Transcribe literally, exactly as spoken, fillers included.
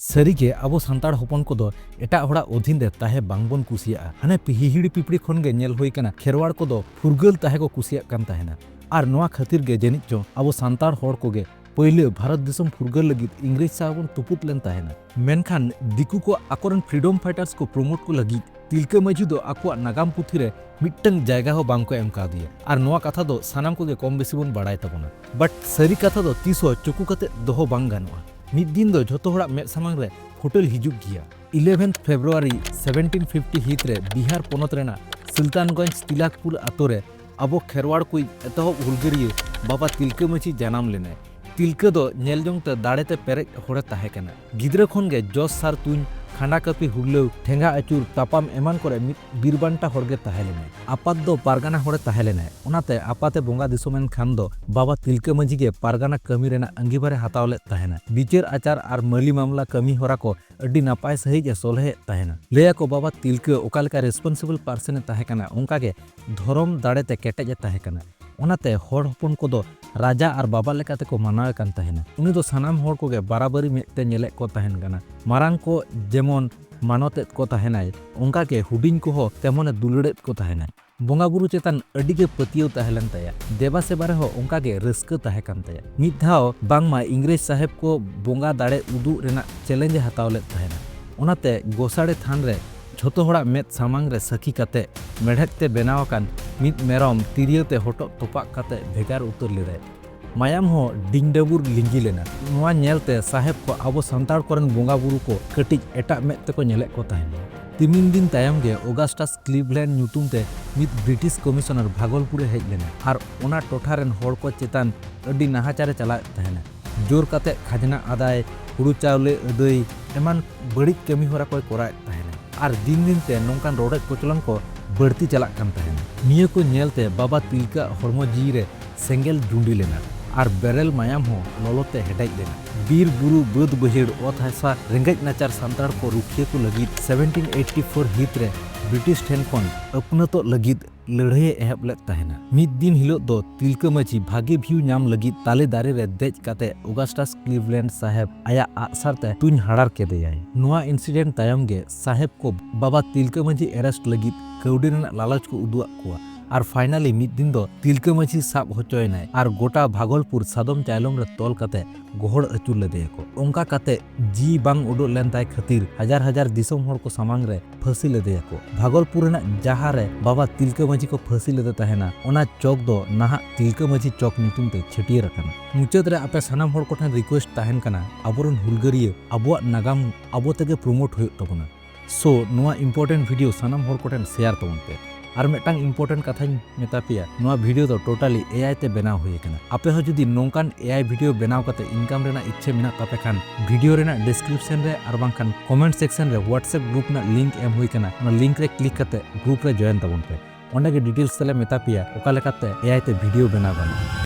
ᱥᱟᱹᱨᱤᱜᱮ ᱟᱵᱚ ᱥᱟᱱᱛᱟᱲ ᱦᱚᱯᱚᱱ ᱠᱚᱫᱚ ᱮᱴᱟᱜ ᱦᱚᱲᱟᱜ ᱚᱫᱷᱤᱱ ᱨᱮ ᱛᱟᱦᱮᱸ ᱵᱟᱝᱵᱚᱱ ᱠᱩᱥᱤᱭᱟᱜᱼᱟ᱾ ᱦᱟᱱᱮ ᱯᱤᱦᱤᱦᱤᱲᱤ ᱯᱤᱯᱤᱲᱤ ᱠᱷᱚᱱ ᱜᱮ ᱧᱮᱞ ᱦᱩᱭ ᱠᱟᱱᱟ, ᱠᱷᱮᱨᱣᱟᱲ ᱠᱚᱫᱚ ᱯᱷᱩᱨᱜᱟᱹᱞ ᱛᱟᱦᱮᱸ ᱠᱚ ᱠᱩᱥᱤᱭᱟᱜ ᱠᱟᱱ ᱛᱟᱦᱮᱱᱟ᱾ ᱟᱨ ᱱᱚᱣᱟ ᱠᱷᱟᱹᱛᱤᱨ ᱜᱮ ᱡᱟᱹᱱᱤᱡ ᱪᱚ ᱟᱵᱚ ᱥᱟᱱᱛᱟᱲ ᱦᱚᱲ ᱠᱚᱜᱮ ᱯᱟᱹᱭᱞᱟᱹ ᱵᱷᱟᱨᱚᱛ ᱫᱤᱥᱚᱢ ᱯᱷᱩᱨᱜᱟᱹᱞ ᱞᱟᱹᱜᱤᱫ ᱤᱝᱨᱮᱡᱽ ᱥᱟᱶ ᱵᱚᱱ ᱛᱩᱯᱩᱫ ᱞᱮᱱ ᱛᱟᱦᱮᱱᱟ᱾ ᱢᱮᱱᱠᱷᱟᱱ ᱫᱤᱠᱩ ᱠᱚ ᱟᱠᱚᱨᱮᱱ freedom fighters ᱠᱚ promote ᱠᱚ ᱞᱟᱹᱜᱤᱫ ᱛᱤᱞᱠᱟᱹ ᱢᱟᱹᱡᱷᱤ ᱫᱚ ᱟᱠᱚᱣᱟᱜ ᱱᱟᱜᱟᱢ ᱯᱩᱛᱷᱤ ᱨᱮ ᱢᱤᱫᱴᱟᱝ ᱡᱟᱭᱜᱟ ᱦᱚᱸ ᱵᱟᱝ ᱠᱚ ᱮᱢ ᱠᱟᱣᱫᱮᱭᱟ᱾ ᱟᱨ ᱱᱚᱣᱟ ᱠᱟᱛᱷᱟ ᱫᱚ ᱥᱟᱱᱟᱢ ᱠᱚᱜᱮ ᱠᱚᱢ ᱵᱮᱥᱤ ᱵᱚᱱ ᱵᱟᱲᱟᱭ ᱛᱟᱵᱚᱱᱟ᱾ But ᱥᱟᱹᱨᱤ ᱠᱟᱛᱷᱟ ᱫᱚ ᱛᱤᱥ ᱦᱚᱸ ᱪᱩᱠᱩ ᱠᱟᱛᱮ ᱫᱚᱦᱚ ᱵᱟᱝ ᱜᱟᱱᱚᱜᱼᱟ᱾ ᱢᱤᱫ ᱫᱤᱱ ᱫᱚ ᱡᱷᱚᱛᱚ ᱦᱚᱲᱟᱜ ᱢᱮᱫ ᱥᱟᱢᱟᱝ ᱨᱮ ᱯᱷᱩᱴᱮᱞ ᱦᱤᱡᱩᱜ ᱜᱮᱭᱟ᱾ eleventh February seventeen fifty ᱦᱤᱛ ᱨᱮ ᱵᱤᱦᱟᱨ ᱯᱚᱱᱚᱛ ᱨᱮᱱᱟᱜ ᱥᱩᱞᱛᱟᱱᱜᱚᱸᱡᱽ ᱛᱤᱞᱟᱠᱯᱩᱨ ᱟᱛᱳ ᱨᱮ ᱟᱵᱚ ᱠᱷᱮᱨᱣᱟᱲ ᱠᱚᱭᱤᱡ ᱮᱛᱚᱦᱚᱵ ᱦᱩᱞᱜᱟᱹᱨᱤᱭᱟᱹ ᱵᱟᱵᱟ ᱛᱤᱞᱠᱟᱹ ᱢᱟᱹᱡᱷᱤ ᱡᱟᱱᱟᱢ ᱞᱮᱱᱟᱭ᱾ ᱛᱤᱞᱠᱟᱹ ᱫᱚ ᱧᱮᱞ ᱡᱚᱝ ᱛᱮ ᱫᱟᱲᱮ ᱛᱮ ᱯᱮᱨᱮᱡ ᱦᱚᱲᱮ ᱛᱟᱦᱮᱸ ᱠᱟᱱᱟ᱾ ᱜᱤᱫᱽᱨᱟᱹ ᱠᱷᱚᱱ ᱜᱮ ᱡᱚᱥ ᱥᱟᱨ ᱛᱩᱧ, ᱠᱷᱟᱸᱰᱟ ᱠᱟᱹᱯᱤ ᱦᱩᱨᱞᱟᱹᱣ, ᱴᱷᱮᱸᱜᱟ ᱟᱹᱪᱩᱨ, ᱛᱟᱯᱟᱢ ᱮᱢᱟᱱ ᱠᱚᱨᱮ ᱢᱤᱫ ᱵᱤᱨᱵᱟᱱᱴᱟ ᱦᱚᱲ ᱜᱮ ᱛᱟᱦᱮᱸ ᱞᱮᱱᱟᱭ᱾ ᱟᱯᱟᱛ ᱫᱚ ᱯᱟᱨᱜᱟᱱᱟ ᱦᱚᱲᱮ ᱛᱟᱦᱮᱸ ᱞᱮᱱᱟᱭ, ᱚᱱᱟᱛᱮ ᱟᱯᱟᱛᱮ ᱵᱚᱸᱜᱟ ᱫᱤᱥᱚᱢ ᱮᱱ ᱠᱷᱟᱱ ᱫᱚ ᱵᱟᱵᱟ ᱛᱤᱞᱠᱟᱹ ᱢᱟᱹᱡᱷᱤ ᱜᱮ ᱯᱟᱨᱜᱟᱱᱟ ᱠᱟᱹᱢᱤ ᱨᱮᱱᱟᱜ ᱟᱺᱜᱤᱵᱷᱟᱨᱮ ᱦᱟᱛᱟᱣ ᱞᱮᱫ ᱛᱟᱦᱮᱱᱟ᱾ ᱵᱤᱪᱟᱹᱨ ᱟᱪᱟᱨ ᱟᱨ ᱢᱟᱹᱞᱤ ᱢᱟᱢᱞᱟ ᱠᱟᱹᱢᱤ ᱦᱚᱨᱟ ᱠᱚ ᱟᱹᱰᱤ ᱱᱟᱯᱟᱭ ᱥᱟᱹᱦᱤᱡ ᱮ ᱥᱚᱞᱦᱮᱭᱮᱫ ᱛᱟᱦᱮᱱᱟ᱾ ᱞᱟᱹᱭᱟᱠᱚ ᱵᱟᱵᱟ ᱛᱤᱞᱠᱟᱹ ᱚᱠᱟ ᱞᱮᱠᱟ responsible person ᱮ ᱛᱟᱦᱮᱸ ᱠᱟᱱᱟ, ᱚᱱᱠᱟ ᱜᱮ ᱫᱷᱚᱨᱚᱢ ᱫᱟᱲᱮ ᱛᱮ ᱠᱮᱴᱮᱡ ᱮ ᱛᱟᱦᱮᱸ ᱠᱟᱱᱟ᱾ ᱚᱱᱟᱛᱮ ᱦᱚᱲ ᱦᱚᱯᱚᱱ ᱠᱚᱫᱚ ᱨᱟᱡᱟ ᱟᱨ ᱵᱟᱵᱟ ᱞᱮᱠᱟ ᱛᱮᱠᱚ ᱢᱟᱱᱟᱣᱮ ᱠᱟᱱ ᱛᱟᱦᱮᱱᱟ᱾ ᱩᱱᱤ ᱫᱚ ᱥᱟᱱᱟᱢ ᱦᱚᱲ ᱠᱚᱜᱮ ᱵᱟᱨᱟᱵᱟᱨᱤ ᱢᱮᱫ ᱛᱮ ᱧᱮᱞᱮᱫ ᱠᱚ ᱛᱟᱦᱮᱱ ᱠᱟᱱᱟ᱾ ᱢᱟᱨᱟᱝ ᱠᱚ ᱡᱮᱢᱚᱱ ᱢᱟᱱᱚᱛᱮᱫ ᱠᱚ ᱛᱟᱦᱮᱱᱟᱭ, ᱚᱱᱠᱟ ᱜᱮ ᱦᱩᱰᱤᱧ ᱠᱚᱦᱚᱸ ᱛᱮᱢᱚᱱᱮ ᱫᱩᱞᱟᱹᱲᱮᱫ ᱠᱚ ᱛᱟᱦᱮᱱᱟᱭ᱾ ᱵᱚᱸᱜᱟ ᱵᱩᱨᱩ ᱪᱮᱛᱟᱱ ᱟᱹᱰᱤ ᱜᱮ ᱯᱟᱹᱛᱭᱟᱹᱣ ᱛᱟᱦᱮᱸ ᱞᱮᱱ ᱛᱟᱭᱟ᱾ ᱫᱮᱵᱟ ᱥᱮᱵᱟ ᱨᱮᱦᱚᱸ ᱚᱱᱠᱟ ᱜᱮ ᱨᱟᱹᱥᱠᱟᱹ ᱛᱟᱦᱮᱸ ᱠᱟᱱ ᱛᱟᱭᱟ᱾ ᱢᱤᱫ ᱫᱷᱟᱣ ᱵᱟᱝᱢᱟ ᱤᱝᱨᱮᱡᱽ ᱥᱟᱦᱮᱵᱽ ᱠᱚ ᱵᱚᱸᱜᱟ ᱫᱟᱲᱮ ᱩᱫᱩᱜ ᱨᱮᱱᱟᱜ challenge ᱮ ᱦᱟᱛᱟᱣ ᱞᱮᱫ ᱛᱟᱦᱮᱱᱟ᱾ ᱚᱱᱟᱛᱮ ᱜᱚᱥᱟᱲᱮ ᱛᱷᱟᱱ ᱨᱮ ᱡᱷᱚᱛᱚ ᱦᱚᱲᱟᱜ ᱢᱮᱫ ᱥᱟᱢᱟᱝ ᱨᱮ ᱥᱟᱹᱠᱷᱤ ᱠᱟᱛᱮ ᱢᱮᱲᱦᱮᱫ ᱛᱮ ᱵᱮᱱᱟᱣ ᱟᱠᱟᱱ ᱢᱤᱫ ᱢᱮᱨᱚᱢ ᱛᱤᱨᱭᱟᱹ ᱛᱮ ᱦᱚᱴᱚᱜ ᱛᱚᱯᱟᱜ ᱠᱟᱛᱮ ᱵᱷᱮᱜᱟᱨ ᱩᱛᱟᱹᱨ ᱞᱮᱫᱟᱭ᱾ ᱢᱟᱭᱟᱢ ᱦᱚᱸ ᱰᱤᱝᱰᱟᱹᱵᱩᱨ ᱞᱤᱸᱜᱤ ᱞᱮᱱᱟ᱾ ᱱᱚᱣᱟ ᱧᱮᱞᱛᱮ ᱥᱟᱦᱮᱵᱽ ᱠᱚ ᱟᱵᱚ ᱥᱟᱱᱛᱟᱲ ᱠᱚᱨᱮᱱ ᱵᱚᱸᱜᱟ ᱵᱩᱨᱩ ᱠᱚ ᱠᱟᱹᱴᱤᱡ ᱮᱴᱟᱜ ᱢᱮᱫ ᱛᱮᱠᱚ ᱧᱮᱞᱮᱫ ᱠᱚ ᱛᱟᱦᱮᱱᱟ᱾ ᱛᱤᱢᱤᱱ ᱫᱤᱱ ᱛᱟᱭᱚᱢ ᱜᱮ ᱚᱜᱟᱥᱴᱟᱥ ᱠᱞᱤᱵᱷᱞᱮᱱᱰ ᱧᱩᱛᱩᱢ ᱛᱮ ᱢᱤᱫ ᱵᱨᱤᱴᱤᱥ ᱠᱚᱢᱤᱥᱚᱱᱟᱨ ᱵᱷᱟᱜᱚᱞᱯᱩᱨ ᱮ ᱦᱮᱡ ᱞᱮᱱᱟ ᱟᱨ ᱚᱱᱟ ᱴᱚᱴᱷᱟ ᱨᱮᱱ ᱦᱚᱲ ᱠᱚ ᱪᱮᱛᱟᱱ ᱟᱹᱰᱤ ᱱᱟᱦᱟᱪᱟᱨ ᱮ ᱪᱟᱞᱟᱣᱮᱫ ᱛᱟᱦᱮᱱᱟ᱾ ᱡᱳᱨ ᱠᱟᱛᱮ ᱠᱷᱟᱡᱽᱱᱟ ᱟᱫᱟᱭ, ᱦᱩᱲᱩ ᱪᱟᱣᱞᱮ ᱟᱹᱫᱟᱹᱭ ᱮᱢᱟᱱ ᱵᱟᱹᱲᱤᱡ ᱠᱟᱹᱢᱤ ᱦᱚᱨᱟ ᱠᱚᱭ ᱠᱚᱨᱟᱣᱮᱫ ᱛᱟᱦᱮᱱᱟ ᱟᱨ ᱫᱤᱱ ᱫᱤᱱ ᱛᱮ ᱱᱚᱝᱠᱟᱱ ᱨᱚᱰᱚᱡ ᱠᱚᱪᱞᱚᱱ ᱠᱚ ᱵᱟᱹᱲᱛᱤ ᱪᱟᱞᱟᱜ ᱠᱟᱱ ᱛᱟᱦᱮᱱᱟ᱾ ᱱᱤᱭᱟᱹ ᱠᱚ ᱧᱮᱞᱛᱮ ᱵᱟᱵᱟ ᱛᱤᱞᱠᱟᱹ ᱟᱜ ᱦᱚᱲᱢᱚ ᱡᱤᱣᱤ ᱨᱮ ᱥᱮᱸᱜᱮᱞ ᱡᱩᱸᱰᱤ ᱞᱮᱱᱟ ᱟᱨ ᱵᱮᱨᱮᱞ ᱢᱟᱭᱟᱢ ᱦᱚᱸ ᱞᱚᱞᱚ ᱛᱮ ᱦᱮᱰᱮᱡ ᱞᱮᱱᱟ᱾ ᱵᱤᱨ ᱵᱩᱨᱩ, ᱵᱟᱹᱫᱽ ᱵᱟᱹᱭᱦᱟᱹᱲ, ᱚᱛ ᱦᱟᱥᱟ, ᱨᱮᱸᱜᱮᱡ ᱱᱟᱪᱟᱨ ᱥᱟᱱᱛᱟᱲ ᱠᱚ ᱨᱩᱠᱷᱤᱭᱟᱹ ᱠᱚ ᱞᱟᱹᱜᱤᱫ seventeen eighty four ᱦᱤᱛ ᱨᱮ ᱵᱨᱤᱴᱤᱥ ᱴᱷᱮᱱ ᱠᱷᱚᱱ ᱟᱹᱯᱱᱟᱹᱛᱚᱜ ᱞᱟᱹᱜᱤᱫ ᱞᱟᱹᱲᱦᱟᱹᱭᱮ ᱮᱦᱚᱵ ᱞᱮᱫ ᱛᱟᱦᱮᱱᱟ᱾ ᱢᱤᱫ ᱫᱤᱱ ᱦᱤᱞᱳᱜ ᱫᱚ ᱛᱤᱞᱠᱟᱹ ᱢᱟᱹᱡᱷᱤ ᱵᱷᱟᱜᱮ ᱵᱷᱤᱭᱩ ᱧᱟᱢ ᱞᱟᱹᱜᱤᱫ ᱛᱟᱞᱮ ᱫᱟᱨᱮ ᱨᱮ ᱫᱮᱡ ᱠᱟᱛᱮ ᱚᱜᱟᱥᱴᱟᱥ ᱠᱞᱤᱵᱷᱞᱮᱱᱰ ᱥᱟᱦᱮᱵᱽ ᱟᱭᱟᱜ ᱟᱜᱼᱥᱟᱨ ᱛᱮ ᱛᱩᱧ ᱦᱟᱲᱟᱨ ᱠᱮᱫᱮᱭᱟᱭ᱾ ᱱᱚᱣᱟ ᱤᱱᱥᱤᱰᱮᱱᱴ ᱛᱟᱭᱚᱢ ᱜᱮ ᱥᱟᱦᱮᱵᱽ ᱠᱚ ᱵᱟᱵᱟ ᱛᱤᱞᱠᱟᱹ ᱢᱟᱹᱡᱷᱤ ᱮᱨᱮᱥᱴ ᱞᱟᱹᱜᱤᱫ ᱠᱟᱹᱣᱰᱤ ᱨᱮᱱᱟᱜ ᱞᱟᱞᱚᱪ ᱠᱚ ᱩᱫᱩᱜ ᱟᱫ ᱠᱚᱣᱟ᱾ ᱟᱨ ᱯᱷᱟᱭᱱᱟᱞᱤ ᱢᱤᱫ ᱫᱤᱱ ᱫᱚ ᱛᱤᱞᱠᱟᱹ ᱢᱟᱹᱡᱷᱤ ᱥᱟᱵ ᱦᱚᱪᱚᱭᱮᱱᱟᱭ ᱟᱨ ᱜᱚᱴᱟ ᱵᱷᱟᱜᱚᱞᱯᱩᱨ ᱥᱟᱫᱚᱢ ᱪᱟᱭᱞᱚᱢ ᱨᱮ ᱛᱚᱞ ᱠᱟᱛᱮ ᱜᱚᱦᱚᱲ ᱟᱹᱪᱩᱨ ᱞᱮᱫᱮᱭᱟᱠᱚ᱾ ᱚᱱᱠᱟ ᱠᱟᱛᱮ ᱡᱤᱣᱤ ᱵᱟᱝ ᱩᱰᱩᱠ ᱞᱮᱱ ᱛᱟᱭ ᱠᱷᱟᱹᱛᱤᱨ ᱦᱟᱡᱟᱨ ᱦᱟᱡᱟᱨ ᱫᱤᱥᱚᱢ ᱦᱚᱲ ᱠᱚ ᱥᱟᱢᱟᱝ ᱨᱮ ᱯᱷᱟᱹᱥᱤ ᱞᱮᱫᱮᱭᱟᱠᱚ᱾ ᱵᱷᱟᱜᱚᱞᱯᱩᱨ ᱨᱮᱱᱟᱜ ᱡᱟᱦᱟᱸ ᱨᱮ ᱵᱟᱵᱟ ᱛᱤᱞᱠᱟᱹ ᱢᱟᱹᱡᱷᱤ ᱠᱚ ᱯᱷᱟᱹᱥᱤ ᱞᱮᱫᱮ ᱛᱟᱦᱮᱱᱟ, ᱚᱱᱟ ᱪᱚᱠ ᱫᱚ ᱱᱟᱦᱟᱜ ᱛᱤᱞᱠᱟᱹ ᱢᱟᱹᱡᱷᱤ ᱪᱚᱠ ᱧᱩᱛᱩᱢ ᱛᱮ ᱪᱷᱟᱹᱴᱭᱟᱹᱨ ᱟᱠᱟᱱᱟ᱾ ᱢᱩᱪᱟᱹᱫ ᱨᱮ ᱟᱯᱮ ᱥᱟᱱᱟᱢ ᱦᱚᱲ ᱠᱚᱴᱷᱮᱱ ᱨᱤᱠᱩᱭᱮᱥᱴ ᱛᱟᱦᱮᱱ ᱠᱟᱱᱟ, ᱟᱵᱚᱨᱮᱱ ᱦᱩᱞᱜᱟᱹᱨᱤᱭᱟᱹ ᱟᱵᱚᱣᱟᱜ ᱱᱟᱜᱟᱢ ᱟᱵᱚ ᱛᱮᱜᱮ ᱯᱨᱚᱢᱳᱴ ᱦᱩᱭᱩᱜ ᱛᱟᱵᱚᱱᱟ᱾ ᱥᱳ, ᱱᱚᱣᱟ ᱤᱢᱯᱚᱨᱴᱮᱱᱴ ᱵᱷᱤᱰᱤᱭᱳ ᱥᱟᱱᱟᱢ ᱦᱚᱲ ᱠᱚᱴᱷᱮᱱ ᱥᱮᱭᱟᱨ ᱛᱟᱵᱚᱱ ᱯᱮ᱾ ᱟᱨ ᱢᱤᱫᱴᱟᱝ ᱤᱢᱯᱚᱨᱴᱮᱱᱴ ᱠᱟᱛᱷᱟᱧ ᱢᱮᱛᱟ ᱯᱮᱭᱟ, ᱱᱚᱣᱟ ᱵᱷᱤᱰᱤᱭᱳ ᱫᱚ ᱴᱳᱴᱟᱞᱤ ᱮ ᱟᱭ ᱛᱮ ᱵᱮᱱᱟᱣ ᱦᱩᱭ ᱟᱠᱟᱱᱟ᱾ ᱟᱯᱮ ᱦᱚᱸ ᱡᱩᱫᱤ ᱱᱚᱝᱠᱟᱱ ᱮ ᱟᱭ ᱵᱷᱤᱰᱤᱭᱳ ᱵᱮᱱᱟᱣ ᱠᱟᱛᱮ ᱤᱱᱠᱟᱢ ᱨᱮᱱᱟᱜ ᱤᱪᱪᱷᱟᱹ ᱢᱮᱱᱟᱜ ᱛᱟᱯᱮ ᱠᱷᱟᱱ, ᱵᱷᱤᱰᱤᱭᱳ ᱨᱮᱱᱟᱜ ᱰᱤᱥᱠᱨᱤᱯᱥᱚᱱ ᱨᱮ ᱟᱨ ᱵᱟᱝᱠᱷᱟᱱ ᱠᱚᱢᱮᱱᱴ ᱥᱮᱠᱥᱚᱱ ᱨᱮ WhatsApp ᱜᱨᱩᱯ ᱨᱮᱱᱟᱜ ᱞᱤᱝᱠ ᱮᱢ ᱦᱩᱭ ᱟᱠᱟᱱᱟ, ᱚᱱᱟ ᱞᱤᱝᱠ ᱨᱮ ᱠᱞᱤᱠ ᱠᱟᱛᱮ ᱜᱨᱩᱯ ᱨᱮ ᱡᱚᱭᱮᱱ ᱛᱟᱵᱚᱱ ᱯᱮ᱾ ᱚᱸᱰᱮ ᱜᱮ ᱰᱤᱴᱮᱞᱥ ᱛᱮᱞᱮ ᱢᱮᱛᱟ ᱯᱮᱭᱟ ᱚᱠᱟ ᱞᱮᱠᱟᱛᱮ ᱮ ᱟᱭ ᱛᱮ ᱵᱷᱤᱰᱤᱭᱳ ᱵᱮᱱᱟᱣ ᱜᱟᱱᱚᱜᱼᱟ᱾